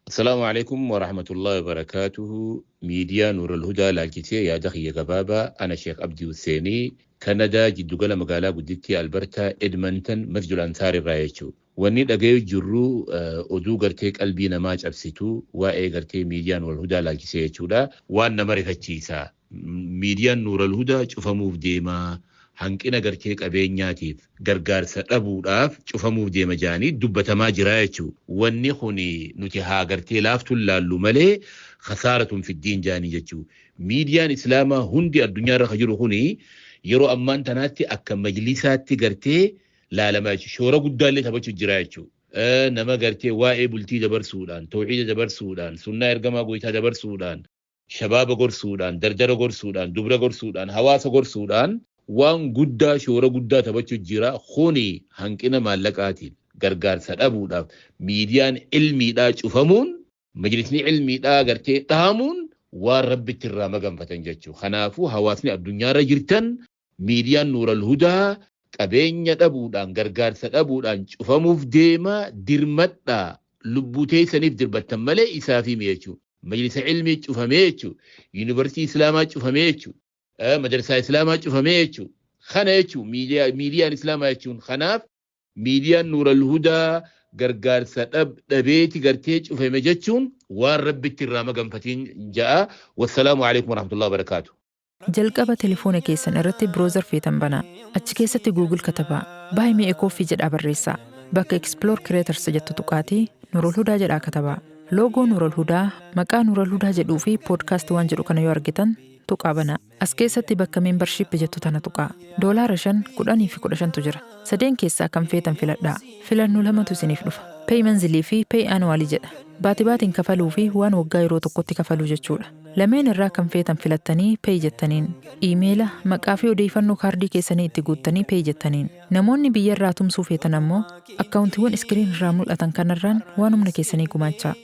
Assalaamu alaikum wa rahmatullahi wa barakaatuhu. Miidiyaa Nuural Hudaa laalchisee yaada kiyya gabaabaa ana Sheekh Abdii Husseenii Kanadaa jiddugala magaalaa guddittii Albertaa Edmonton Masjidul Ansaar irraa jechuudha. Wanni dhagayu jirru oduu gartee qalbii namaa cabsitu waa'ee gartee miidiyaa Nuural Hudaa laalchisee jechuudha. Waan nama rifachiisa. Miidiyaan Nuural Hudaa cufamuuf deemaa. Hanqina gartee qabeenyaatiif gargaarsa dhabuudhaaf cufamuuf deema jaanii dubbatamaa jira jechuudha. Wanni kun nuti haa gartee laaftuun laallu malee khasaaratun fiddiin jaanii jechuudha. Miidiyaan Islaamaa hundi addunyaarra kan jiru kuni yeroo ammaan tanaatti akka majlisaatti gartee laalamaa jechuudha. Shoora guddaallee taphachuu jira jechuudha. Nama gartee waa'ee bultii dabarsuudhaan, tawxiida dabarsuudhaan, sunnaa ergamaa goytaa dabarsuudhaan, shabaaba gorsuudhaan, dardara gorsuudhaan, dubra gorsuudhaan, hawaasa gorsuudhaan waan guddaa shoora guddaa taphachuu jira. Kuni hanqina maallaqaatiin gargaarsa dhabuudhaaf miidiyaan ilmiidhaa cufamuun, majlisni ilmiidhaa gartee dhahamuun waan rabbitti irraa maganfatan jechuudha. Kanaafuu hawaasni addunyaarra jirtan miidiyaan Nuural Hudaa qabeenya dhabuudhaan gargaarsa dhabuudhaan cufamuuf deema dirmadhaa lubbuu teessaniif dirbattan malee isaafii mi jechuudha. Majlisa ilmii cufamee jechuudha. Yuunivarsiitii Islaamaa cufamee jechuudha. Madarsaa Islaamaa cufamee jechuudha. Kana jechuun miidiyaan Islaamaa jechuun kanaaf miidiyaan Nuural Hudaa gargaarsa dhabeeti gartee cufame jechuun waan rabbitti irraa maganfatiin ja'a. Wassalaamu alaikum warahmatullahi wabarakaatu. Jalqaba telefoona keessan irratti browser feetan banaa. Achi keessatti Google katabaa. Buy Me a Coffee jedhaa barreessaa. Bakka Explore Creators jettu tuqaatii Nurul Hudaa jedhaa katabaa. Loogoo Nurul Hudaa, maqaa Nurul Hudaa jedhuu fi podcast waan jedhu kana yoo argitan tuqaa banaa. As keessatti bakka membership jettu tana tuqaa. Doolaara 5, 10 fi 15tu jira. Sadeen keessaa kan feetan filadhaa. Filannoo lamatu isiniif dhufa. Pay monthly fi pay annually jedha. Baati baatiin kafaluu fi waan waggaa yeroo tokkotti kafaluu jechuudha. Lameen irraa kan feetan filattanii pay jettaniin. Iimeela, maqaa fi odeeffannoo kaardii keessanii itti guuttanii pay jettaniin. Namoonni biyya irraa tumsuu feetan ammoo akkaawuntiiwwan screen irraa mul'atan kanarraan waan humna keessanii gumaachaa.